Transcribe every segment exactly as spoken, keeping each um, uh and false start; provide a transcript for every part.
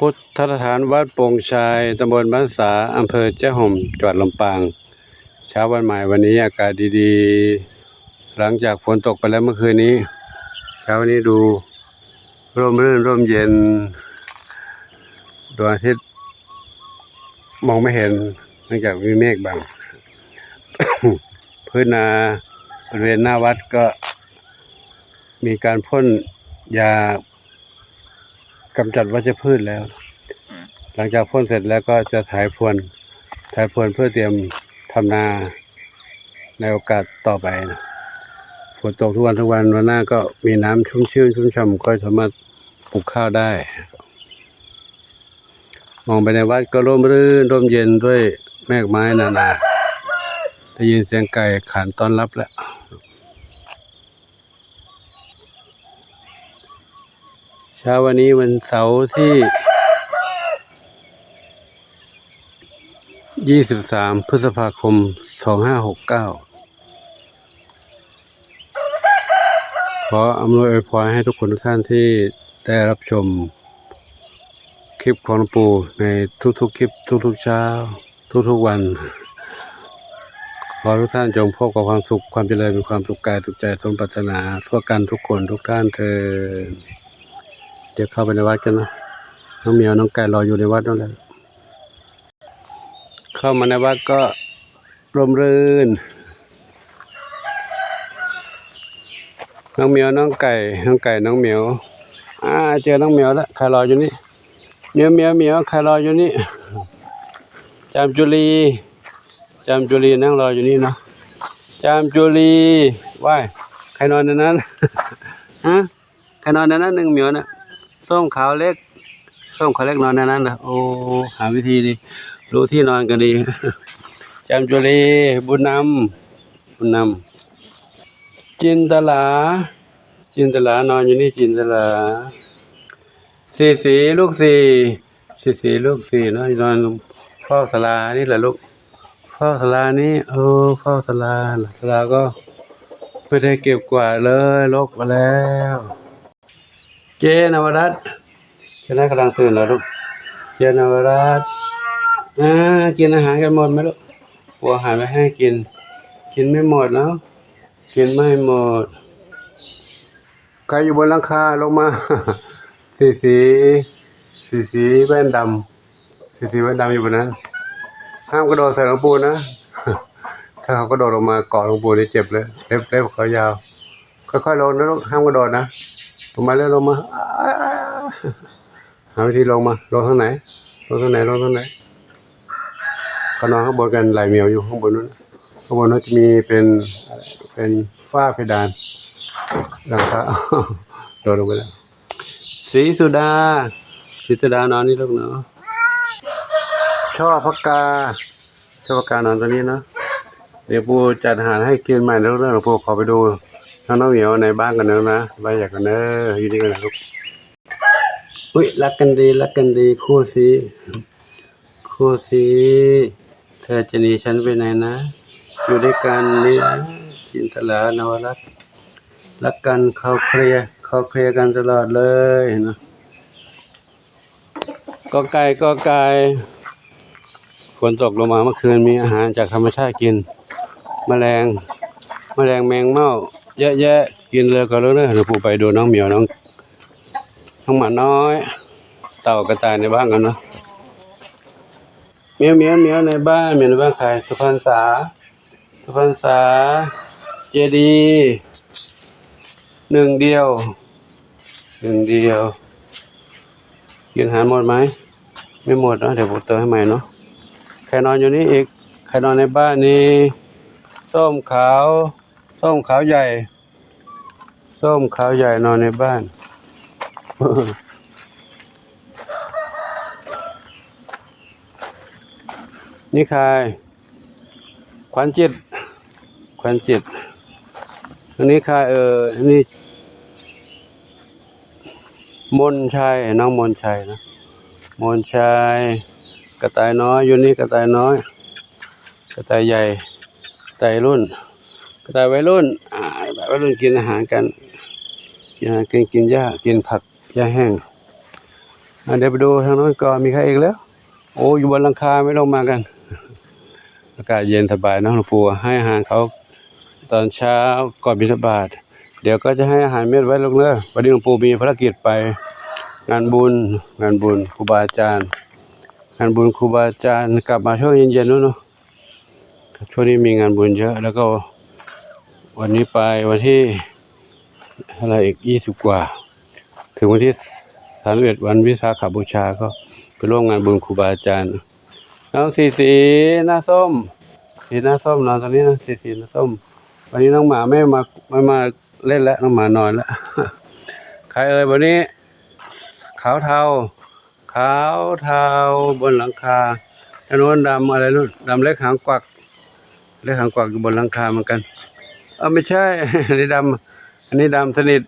พุทธสถานวัดโป่งชาย ตำบลบ้านสา อำเภอแจ้ห่ม จังหวัดลำปาง เช้าวันใหม่วันนี้อากาศดีๆ หลังจากฝนตกไปแล้วเมื่อคืนนี้ เช้าวันนี้ดูร่มรื่นร่มเย็น ดวงอาทิตย์มองไม่เห็น เนื่องจากมีเมฆบัง พื้นนาบริเวณหน้าวัดก็มีการพ่นยากำจัดวัชพืชแล้ว หลังจากพ่นเสร็จแล้วก็จะไถพรวน ไถพรวนเพื่อเตรียมทำนาในโอกาสต่อไปนะ ฝนตกทุกวันทุกวัน วันหน้าก็มีน้ำชุ่มชื่นชุ่มฉ่ำ ก็สามารถปลูกข้าวได้ มองไปในวัดก็ร่มรื่นร่มเย็นด้วยแมกไม้นานา ได้ยินเสียงไก่ขันต้อนรับแล้ว เช้าวันนี้วันเสาร์ที่ ยี่สิบสาม พฤษภาคม สองห้าหกเก้า ขออำนวยอวยพรให้ทุกคนทุกท่านที่ได้รับชมคลิปของหลวงปู่ในทุกๆคลิป ทุกๆเช้า ทุกๆวัน ขอทุกท่านจงพบกับความสุขความเจริญ มีความสุขกายสุขใจสมปรารถนาทั่วกันทุกคนทุกท่านเทอญ เดี๋ยวเข้าไปในวัดกันนะ น้องเหมียวน้องไก่รออยู่ในวัดนั่นแหละ เข้ามาในวัดก็ร่มรื่น น้องเหมียวน้องไก่ น้องไก่น้องเหมียว อ่า เจอน้องเหมียวแล้ว ใครรออยู่นี่ เหมียวเหมียวเหมียว ใครรออยู่นี่ จามจุลี จามจุลีนั่งรออยู่นี่เนาะ จามจุลี ว้าย ใครนอนในนั้น ฮะ ใครนอนในนั้น หนึ่งเหมียวน่ะ ส้มขาวเล็ก ส้มขาวเล็กนอนในนั้นนะ โอ้ หาวิธีดี รู้ที่นอนกันดี จามจุลี บุญนำ บุญนำ จินตลา จินตลานอนอยู่นี่ จินตลา สีสี ลูกสี่ สีสี ลูกสี่เนาะ นอนเฝ้าศาลานี่แหละลูก เฝ้าศาลานี้ เออ เฝ้าศาลา ศาลาก็ไม่ได้เก็บกวาดเลย รกไปแล้ว เจ๊นวรัตน์ เจ๊นวรัตน์กำลังตื่นเหรอลูก เจ๊นวรัตน์ อ่า กินอาหารกันหมดไหมลูก เอาอาหารไว้ให้กิน กินไม่หมดเนาะ กินไม่หมด ใครอยู่บนหลังคาลงมา สีสี สีสีแว่นดำ สีสีแว่นดำอยู่บนนั้น ห้ามกระโดดใส่หลวงปู่นะ ถ้าเขากระโดดลงมาเกาะหลวงปู่นี่เจ็บเลย เล็บ เล็บเขายาว ค่อยๆลงนะลูก ห้ามกระโดดนะ ลงมาเร็ว ลงมา อ้า หาวิธีลงมา ลงทางไหน ลงทางไหน ลงทางไหน เขานอนข้างบนกัน หลายเหมียวอยู่ข้างบนนู้น ข้างบนนู้นจะมีเป็น เป็นฝ้าเพดาน หลังคา โดดลงไปแล้ว สีสุดา สีสุดานอนนี่ลูกเนาะ ช่อพกา ช่อพกานอนตรงนี้เนาะ เดี๋ยวปู่จัดอาหารให้กินใหม่นะลูกเนาะ ปู่ขอไปดูน้องๆเหมียวในบ้านกันนะลูกนะ บ้านใหญ่กันเนอะ อยู่นี่กันนะลูก อุ๊ย รักกันดี รักกันดี คู่ซี้ คู่ซี้ เธอจะหนีฉันไปไหนนะ อยู่ด้วยกันนี่นะ จินตลา นวรัตน์ รักกัน คลอเคลีย คลอเคลียกันตลอดเลย เห็นไหม กอไก่ กอไก่ ฝนตกลงมาเมื่อคืน มีอาหารจากธรรมชาติกิน แมลง แมลงแมงเม่า เยอะแยะ กินเลยก็รู้เรื่อง เดี๋ยวปู่ไปดูน้องเหมียว น้อง น้องหมาน้อย เต่ากระต่ายในบ้านกันเนาะ เหมียว เหมียว เหมียวในบ้าน เหมียวในบ้านใคร สุพรรณษา สุพรรณษา เจดีย์ หนึ่งเดียว หนึ่งเดียว กินอาหารหมดไหม ไม่หมดเนาะ เดี๋ยวผมเติมให้ใหม่เนาะ ใครนอนอยู่นี่อีก ใครนอนในบ้านนี้ ส้มขาว ส้มขาวใหญ่ ส้มขาวใหญ่นอนในบ้าน นี่ใคร ขวัญจิต ขวัญจิต อันนี้ใคร เออ อันนี้ มนชัย น้องมนชัยนะ มนชัย กระต่ายน้อย อยู่นี่กระต่ายน้อย กระต่ายใหญ่ กระต่ายรุ่น กระต่ายวัยรุ่น อ่า วัยรุ่นกินอาหารกัน กินอาหารกัน กินหญ้า กินผัก หญ้าแห้ง อ่ะ เดี๋ยวไปดูทางโน้นก่อน มีใครอีกแล้ว โอ้ อยู่บนหลังคาไม่ลงมากัน อากาศเย็นสบายเนาะ หลวงปู่ให้อาหารเขาตอนเช้าก่อนบิณฑบาต เดี๋ยวก็จะให้อาหารเม็ดไว้ลูกเด้อ วันนี้หลวงปู่มีภารกิจไปงานบุญ งานบุญครูบาอาจารย์ งานบุญครูบาอาจารย์ กลับมาช่วงเย็นๆ นู้นเนาะ ช่วงนี้มีงานบุญเยอะ แล้วก็วันนี้ไปวันที่ อะไรอีก ยี่สิบ กว่า ถึงวันที่ สามสิบเอ็ด วันวิสาขบูชาก็ไปร่วมงานบุญครูบาอาจารย์ น้องสีสีหน้าส้ม สีหน้าส้มนอนตรงนี้นะ สีสีหน้าส้ม วันนี้น้องหมาไม่มา ไม่มาเล่นแล้ว น้องหมานอนแล้ว ใครเอ่ยวันนี้ ขาวเทา ขาวเทาบนหลังคา อันโน้นดำอะไรนู่น ดำเล็กหางกวัก เล็กหางกวักอยู่บนหลังคาเหมือนกัน เออ ไม่ใช่ อันนี้ดำ อันนี้ดำสนิท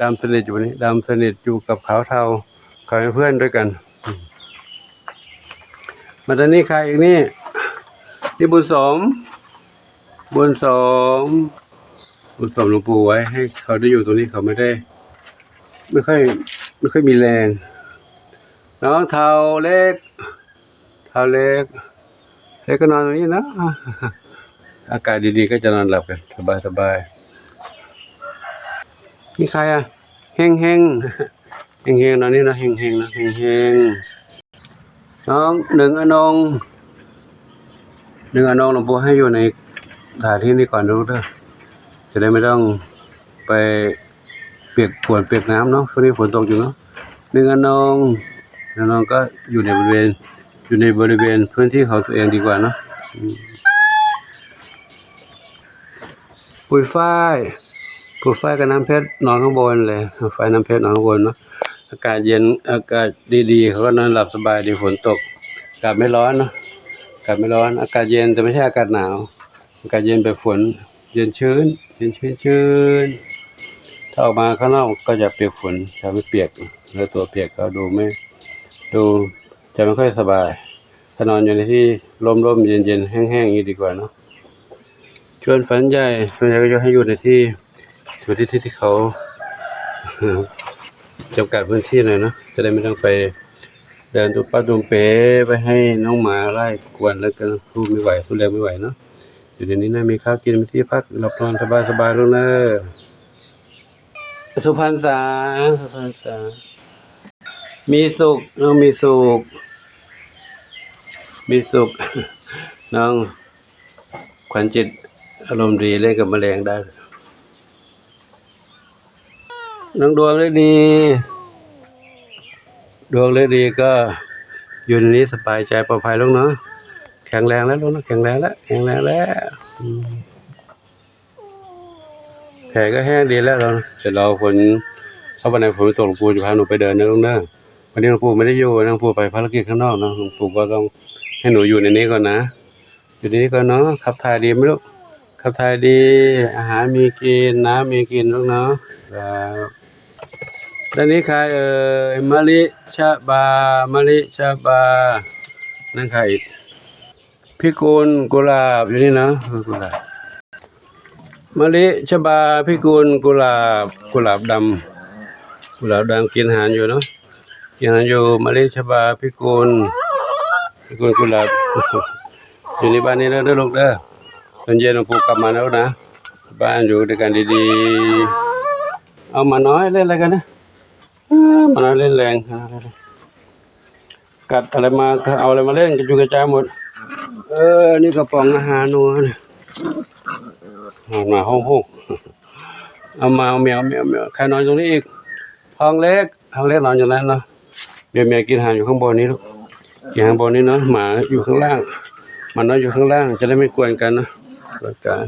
ดำสนิทอยู่นี่ ดำสนิทอยู่กับขาวเทา เขาเป็นเพื่อนด้วยกัน มาตอนนี้ใครอีกนี่ นี่บุญสม บุญสม บุญสมหลวงปู่ไว้ให้เขาได้อยู่ตรงนี้ เขาไม่ได้ ไม่ค่อย ไม่ค่อยมีแรง น้องเทาเล็ก เทาเล็ก เล็กก็นอนตรงนี้นะ อากาศดีๆ ก็จะนอนหลับกัน สบายๆ นี่ใครอะ เฮงเฮง เฮงเฮงนอนนี่นะ เฮงเฮงนะ เฮงเฮง น้องหนึ่งอนง หนึ่งอนง หลวงปู่ให้อยู่ในสถานที่นี้ก่อนนะลูกเด้อ จะได้ไม่ต้องไปเปียกฝนเปียกน้ำเนาะ ช่วงนี้ฝนตกอยู่เนาะ หนึ่งอนง หนึ่งอนงก็อยู่ในบริเวณ อยู่ในบริเวณพื้นที่ของตัวเองดีกว่าเนาะ อืม ปุยฝ้าย ปุยฝ้ายกับน้ำเพชรนอนข้างบนเลย ปุยฝ้ายน้ำเพชรนอนข้างบนเนาะ อากาศเย็น อากาศดีๆ เขาก็นอนหลับสบายดี ฝนตก อากาศไม่ร้อนเนาะ อากาศไม่ร้อน อากาศเย็นแต่ไม่ใช่อากาศหนาว อากาศเย็นแบบฝน เย็นชื้น เย็นชื้นชื้น ถ้าออกมาข้างนอกก็จะเปียกฝน จะไม่เปียก แล้วตัวเปียกก็ดูไม่ ดูจะไม่ค่อยสบาย ถ้านอนอยู่ในที่ร่มๆ เย็นๆ แห้งๆ อย่างนี้ดีกว่าเนาะ ชวนฝันใหญ่ ส่วนใหญ่ก็จะให้อยู่ในที่ อยู่ที่ ที่ ที่เขา จำกัดพื้นที่หน่อยเนาะ จะได้ไม่ต้องไปเดินตุ้มป้าตุ้มเป๋ไปให้น้องหมาไล่กวน แล้วก็สู้ไม่ไหว สู้แรงไม่ไหวเนาะ อยู่ในนี้นะ มีข้าวกิน มีที่พัก หลับนอนสบายๆ ลูกเด้อ สุพรรณษา สุพรรณษา มีสุข น้องมีสุข มีสุข น้องขวัญจิต อารมณ์ดี เล่นกับแมลงได้ น้องดวงฤดี ดวงฤดีก็อยู่ในนี้สบายใจปลอดภัยลูกเนาะ แข็งแรงแล้วลูกเนาะ แข็งแรงแล้ว แข็งแรงแล้ว อืม แผลก็แห้งดีแล้ว เดี๋ยวรอฝน ถ้าวันไหนฝนไม่ตก หลวงปู่จะพาหนูไปเดินนะลูกเนอะ วันนี้หลวงปู่ไม่ได้อยู่นะ หลวงปู่ไปภารกิจข้างนอกเนาะ หลวงปู่ก็ต้องให้หนูอยู่ในนี้ก่อนนะ อยู่ในนี้ก่อนเนาะ ขับถ่ายดีไหมลูก ขับถ่ายดี อาหารมีกิน น้ำมีกินลูกเนาะ ครับ ด้านนี้ใครเอ่ย มะลิชบา มะลิชบา นั่นใครอีก พิกุลกุหลาบอยู่นี่นะ กุหลาบ มะลิชบา พิกุลกุหลาบ กุหลาบดำ กุหลาบดำกินอาหารอยู่เนาะ กินอาหารอยู่ มะลิชบา พิกุล พิกุลกุหลาบ อยู่ในบ้านนี้แล้วเด้อลูกเด้อ ตอนเย็นหลวงปู่กลับมาแล้วนะ บ้านอยู่ด้วยกันดีๆ เอาหมาน้อยเล่นอะไรกันนะ เออ หมาน้อยเล่นแรง กัดอะไรมา เอาอะไรมาเล่น กระจุยกระจายหมด เออ นี่กระป๋องอาหารหนูนะ หมาห้องหก เอามา เอาแมว แมว แมว ใครนอนตรงนี้อีก ทองเล็ก ทองเล็กนอนอยู่นั้นเนาะ เดี๋ยวแมวกินอาหารอยู่ข้างบนนี้ลูก กินข้างบนนี้เนาะ หมาอยู่ข้างล่าง หมาน้อยอยู่ข้างล่าง จะได้ไม่กวนกันเนาะ แล้วกัน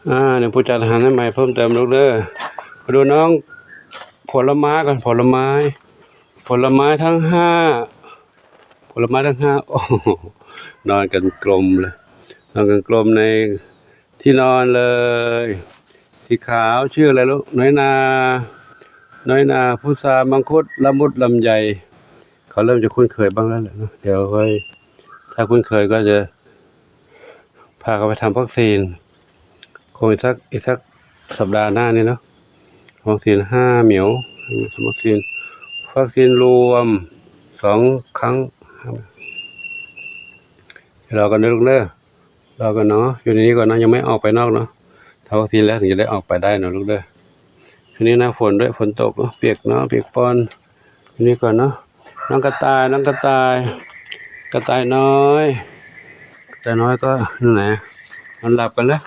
อ่า เดี๋ยวปู่จัดอาหารให้ใหม่เพิ่มเติมลูกเด้อ ไปดูน้องผลไม้ก่อน ผลไม้ ผลไม้ทั้งห้า ผลไม้ทั้งห้า โอ้โห นอนกันกลมเลย นอนกันกลมในที่นอนเลย สีขาวชื่ออะไรลูก น้อยนา น้อยนา พุทรา มังคุด ละมุด ลำไย เขาเริ่มจะคุ้นเคยบ้างแล้วแหละเนอะ เดี๋ยวค่อย ถ้าคุ้นเคยก็จะพาเขาไปทำวัคซีน คงอีกสัก อีกสักสัปดาห์หน้านี่เนาะ วัคซีนห้าเข็ม วัคซีน วัคซีนรวมสองครั้ง รอกันนะลูกเด้อ รอกันเนาะ อยู่ในนี้ก่อนเนาะ ยังไม่ออกไปนอกเนาะ ถ้าวัคซีนแล้วถึงจะได้ออกไปได้เนาะลูกเด้อ ช่วงนี้หน้าฝนด้วย ฝนตก เอ้อ เปียกเนาะ เปียกปอน อยู่นี่ก่อนเนาะ น้องกระต่าย น้องกระต่าย กระต่ายน้อย กระต่ายน้อยก็อยู่ไหน นอนหลับกันแล้ว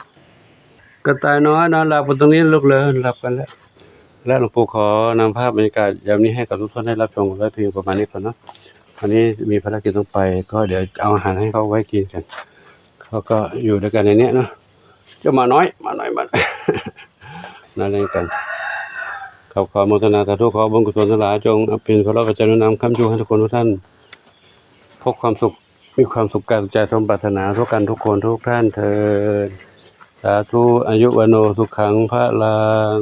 กระต่ายน้อยนอนหลับกันตรงนี้ลูกเลย หลับกันแล้ว และหลวงปู่ขอนำภาพบรรยากาศยามนี้ให้กับทุกท่านได้รับชมกันไว้เพียงประมาณนี้ก่อนเนาะ วันนี้มีภารกิจต้องไป ก็เดี๋ยวเอาอาหารให้เขาไว้กินกัน เขาก็อยู่ด้วยกันในเนี้ยเนาะ เจ้าหมาน้อย หมาน้อย หมา นั่นเองกัน ขอ ขออนุโมทนาสาธุ ขอบุญกุศลทั้งหลายจงเป็นพลวาสนานุนำค้ำชูให้ทุกคนทุกท่าน พบความสุข มีความสุขกายสุขใจสมปรารถนาทุกกันทุกคนทุกท่านเทอญ สาธุ อายุวัณโณสุขังพลัง